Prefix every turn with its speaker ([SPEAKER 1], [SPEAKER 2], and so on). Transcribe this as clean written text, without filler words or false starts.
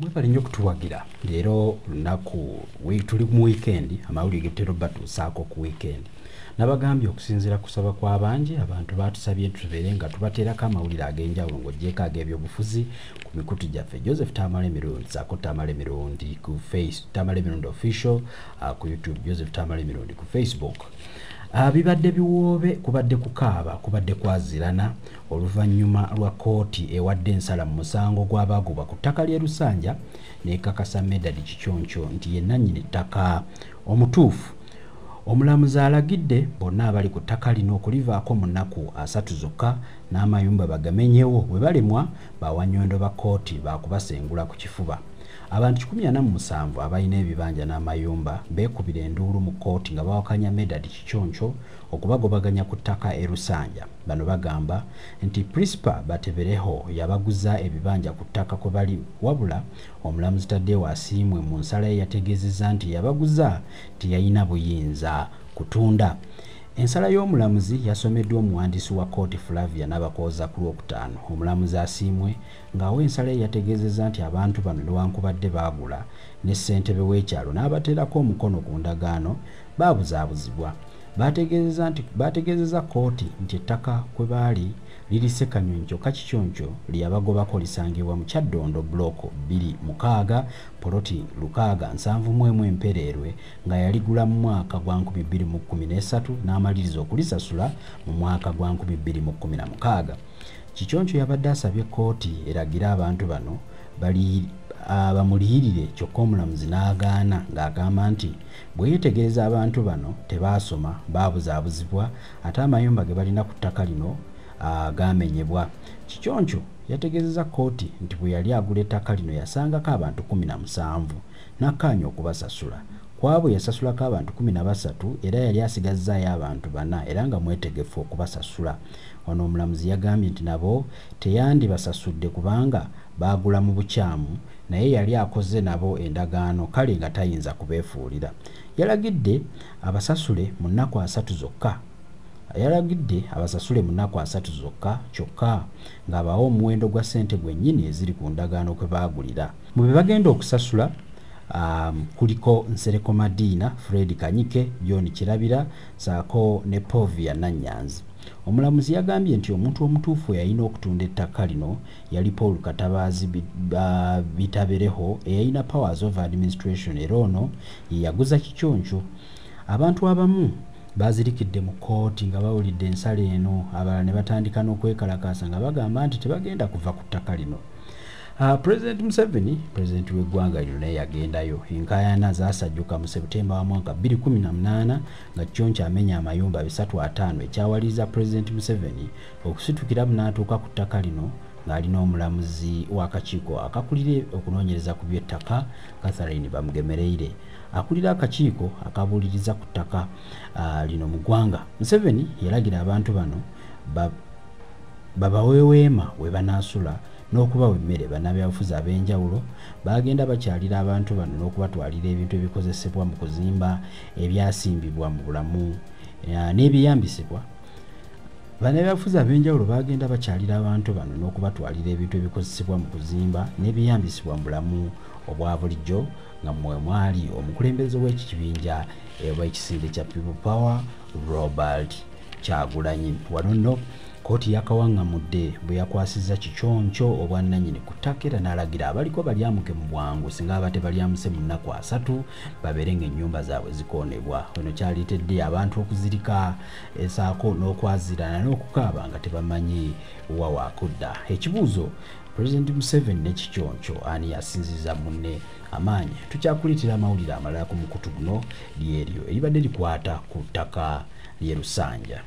[SPEAKER 1] Mwebale nnyo okutuwagira. Leero lunaku tuli mu weekend, amawulire getutera obbatuusaako ku weekend. Nabagambye okusinziira kusaba kw'abangi, abantu baatusabye tubeere nga tubateerako amawulire ag'enjawulo ng'oggyeeko ag'ebyobufuzi ku mikutu gyaffe. Joseph Tamale Mirundi saako Tamale Mirundi ku Face, Tamale Mirundi Official ku YouTube, Joseph Tamale Mirundi ku Facebook. Bibadde biwoobe, kubadde kukaaba, kubadde kwazirana oluvannyuma lwa kkooti ewadde ensala mu musango gw'abaagobwa ku ttaka ly'e Lusanja n'ekakasa Medard Kiconco nti ye nnannyini ttaka omutuufu. Omulamuzi alagidde bonna abali ku ttaka lino okulivaako mu nnaku 30 zokka n'amayumba bagamenyewo, bwe balemwa bawannyondo ba kkooti baakubasengula ku kifuba. Abantu 147 abalina ebibanja n'amayumba beekubira enduulu mu kkooti nga bawakanya Medard Kiconco okubagobaganya ku ttaka e Lusanja. Bano bagamba nti Prispa Batebereho yabaguza ebibanja ku ttaka kwe bali, wabula omulamuzi Tadeo Asiimwe mu nsala ye yategeezezza nti yabaguza teyalina buyinza kutunda. Ensala y'omulamuzi yasomeddwa omuwandiisi wa kkooti Flavia Nabakooza ku Lwokutaano. Omulamuzi Asiimwe ng'awa ensala ye yategeezezza nti abantu bano newankubadde baagula ne ssentebe w'ekyalo n'abateerako omukono ku ndagaano, baabuzaabuzibwa. Baategeezezza kkooti nti ettaka kwe baali liri Ssekanyonyi, kyokka Kiconco lye yabagobako lisangibwa mu Kyaddondo Block 26 poloti 671 Empereerwe, nga yaligula mu mwaka gwa 2013 n'amaliriza okulisasula mu mwaka gwa 2016. Kiconco yabadde asabye kkooti eragire abantu bano bamuliyirire, kyokka omulamuzi n'agaana ng'agamba nti bwe yeetegereza abantu bano tebaasoma, baabuzaabuzibwa, ate amayumba ge balina ku ttaka lino gaamenyebwa. Kiconco yategeezezza kkooti nti bwe yali agula ettaka lino yasangako abantu 17 n'akkaanya okubasasula. Ku abo yasasulako abantu 13 era yali asigazzaayo abantu 4 era nga mwetegefu okubasasula. Wano omulamuzi yagambye nti nabo teyandibasasudde kubanga baagula mu bukyamu, naye yali akoze nabo endagaano kale nga tayinza kubeefuulira. Yalagidde abasasule mu nnaku 30 zokka. Yalagidde abasasule mu nnaku 30 zokka, kyokka ng'abawa omuwendo gwa ssente gwennyini eziri ku ndagaano kwe baagulira. Mu bye bagenda okusasula kuliko Nsereko Madina, Fred Kanyike, John Kirabira ssaako ne Povia Nannyanzi. Omulamuzi yagambye nti omuntu omutuufu eyalina okutunda ettaka lino yali Paul Katabaazi Bitabereho eyalina powers of administration, era ono ye yaguza Kiconco. Abantu abamu baazirikidde mu kkooti nga bawulidde ensala eno, abalala ne batandika n'okwekalakaasa nga bagamba nti tebagenda kuva ku ttaka lino. President Museveni, pulezidenti w'eggwanga lino, naye yagendayo. Enkaayana zaasajjuka mu September wa mwaka 2018 nga Kiconco amenya amayumba 350, ekyawaliriza Pulezidenti Museveni okusitukiramu n'atuuka ku ttaka lino ng'alina omulamuzi w'akakiiko akakulira okunoonyereza ku by'ettaka Catherine Bamugemereire, akulira akakiiko akabuuliriza ku ttaka lino mu ggwanga. Museveni yalagira abantu bano babawe weema we banaasula n'okubawa emmere. Bannabyabufuzi ab'enjawulo baagenda bakyalira abantu bano n'okubatwalira ebintu ebikozesebwa mu kuzimba ebyasimbibwa mu bulamu n'ebiyambisibwa. Bannabyabufuzi ab'enjawulo baagenda bakyalira abantu bano n'okubatwalira ebintu ebikozesebwa mu kuzimba n'ebiyambisibwa mu bulamu obwa bulijjo, nga mwe mwali omukulembeze w'ekibinja oba ekisinde kya People Power Robert Kyagulanyi. Wano nno kkooti yakawaŋŋamudde bwe yakwasizza Kiconco obwannannyini ku ttaka era n'alagira abaliko balyamuke mu bwangu, singa aba tebalyamuse mu nnaku 30 babeere ng'ennyumba zaabwe zikoonebwa. Ono kyaleetedde abantu okuzirika esaako n'okwazirana n'okukaaba nga tebamanyi wa waakudda. Ekibuuzo, Pulezidenti Museveni ne Kiconco ani yasinziza munne amaanyi? Tukyakuleetera amawulire amalala ku mukutu guno lyeryo eribadde likwata ku ttaka ly'e Lusanja.